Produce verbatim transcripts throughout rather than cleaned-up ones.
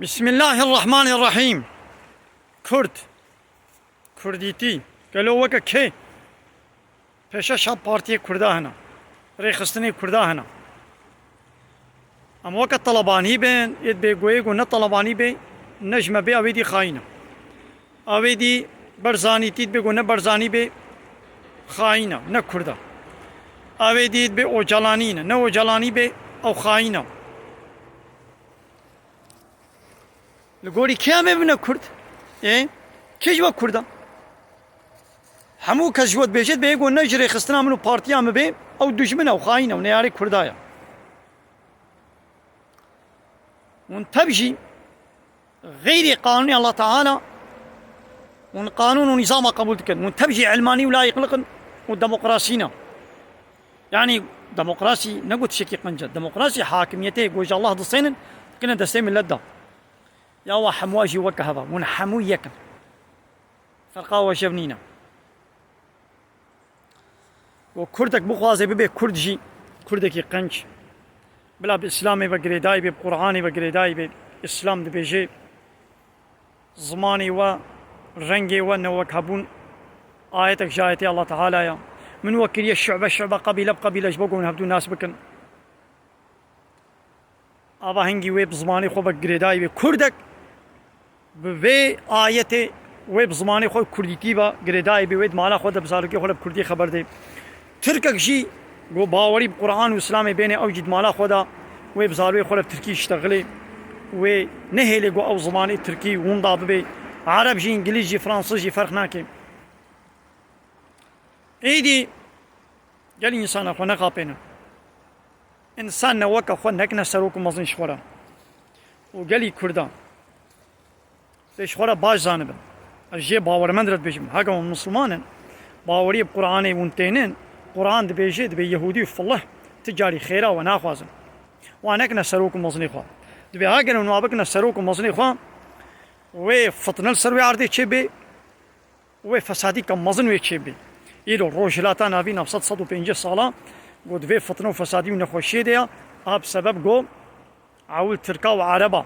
Bismillahirrahmanirrahîm. Kurd. Kurdîtî. Gelo weke kê? Pêşeşa partiyê Kurda hene. Rêxistinê Kurda hene. Em weke Talebanî bên, ê dibê goyê go ne Talebanî bê, ne ji me bê, ew ê dî xayîn e. Ew ê dî Berzanîtî dibê go ne Berzanî bê, xayîn e, ne Kurd e. Ew ê dî dibê Ocalanî ne, ne Ocalanî bê, ew xayîn e. Li gorî kê em ê bibine Kurd? Ê? Kê ji we Kurd e? Hemû kes ji we dibêje, dibê go ne ji rêxistina min û partiya min bê, ew dijmin e, ew xayîn e, ew neyarê Kurda ye. Hûn tev jî xeyrê qanûnê Allah Teala, hûn qanûn û nîzama qebûl dikin. Hûn tev jî ilmanî û layîqliq in û demokrasî ne. Yanî demokrasî ne got tiştekî qenc e. Demokrasî hakimiyetê ku ji Allah disênin, dikine destê millet de. Ya we hemû jî weke hev e. Hûn hemû yek in. Ferqa we ji hev nîne. Û Kurdek bixwaze bibe Kurd jî, Kurdekî qenc, bila bi Îslamê ve girêdayî be, bi Qur'anê ve girêdayî be. Îslam dibêje, zimanê we, rengê we ne wek hebûn ayetek ji ayetê Allah Teala ya. Min we kiriye şu'be şu'be, qebîle bi qebîle ji bo ku hûn hevdû nas bikin. Ava hingî wê bi zimanê xwe ve girêdayî be. Kurdek bi vê ayetê wê bi zimanê xwe kurdîtî ve girêdayî be, wê di mala xwe de bi zarokê xwe de bi kurdî xeber de. Tirkek jî ku bawerî bi Qur'an û Îslamê bêne, ew jî di mala xwe de wê bi zarokê xwe de bi tirkî iştexilê, wê nehêlê ku ew zimanê tirkî winda bibe. Ereb jî, îngilîz jî, fransiz jî ferq nake. Êdî gelî însana xwe nexapênin. Însan ne weke xwe nekine serok û mezin ji xwe re. Û gelî Kurdan, tê ji xwe re baş zanibin. Ez jê bawermend re dibêjim. Heke hûn Misliman in, baweriyê bi Qur'anê hûn tênin, Qur'an dibêje, dibê Yehûdî û filih ti carî xêra we naxwazin. Wa nekine serok û mezinê xwe. Dibê heke hûn wa bikine serok û mezinê xwe, wê fitne li ser wê erdê çêbê, wê fesadîka mezin wê çêbê. Îro Rojhilata Navîn ev sed, sed û pêncî sala ku di vê fitne û fesadî û nexweşiyê de ya, a bi sebeb ku ewil Tirka û Ereba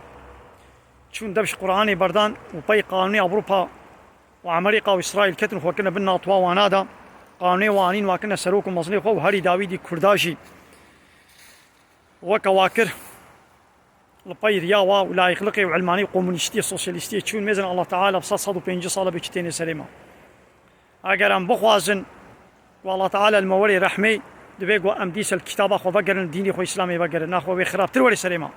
çûn dev ji Qur'anê berdan û pey qanûnê Ewropa û Amerîka û Îsraîl ketin xwe kirine bin natwa wana de, qanûnê wan anîn wa kirine serok û mezinê xwe û herî dawî dî Kurda jî weke wa kir. Li pey riya wa û layîqliqê û ilmanî û komunîstiyê, sosyalîstiyê çûn, mêzin Allah Teala bi sed, sed û pêncî sala bê çi têne serê me. Eger em bixwazin ku Allah Teala li me werê rehmê, divê ku em dîsa li kitaba xwe vegerin, dînê xwe Îslamê vegerin, naxwe wê xirabtir werê serê me.